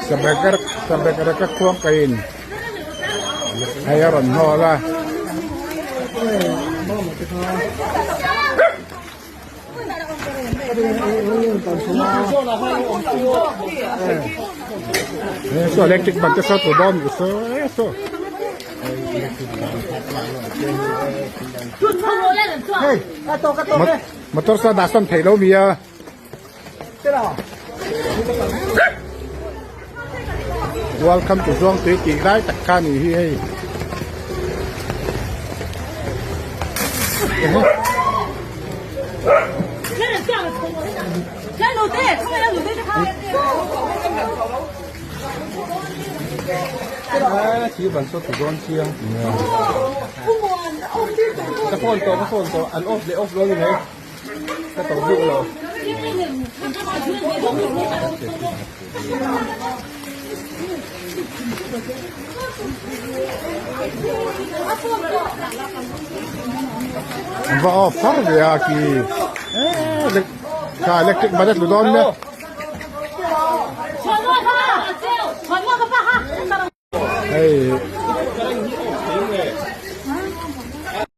Sabekreka khuang kaiin hei a rawn hnawl a. Saw electric ban te saw tur dawn ni saw e saw. Motor saw dah sawn theih lo mi a. Welcome to Zuangtui tih lai tak kha ni hi hei. Ka phone tawh ka phone tawh an off leh off lo ni mai. Ka tawh duh lo. Va off far ve a ki. Kha electric ban a tlu dawn nia.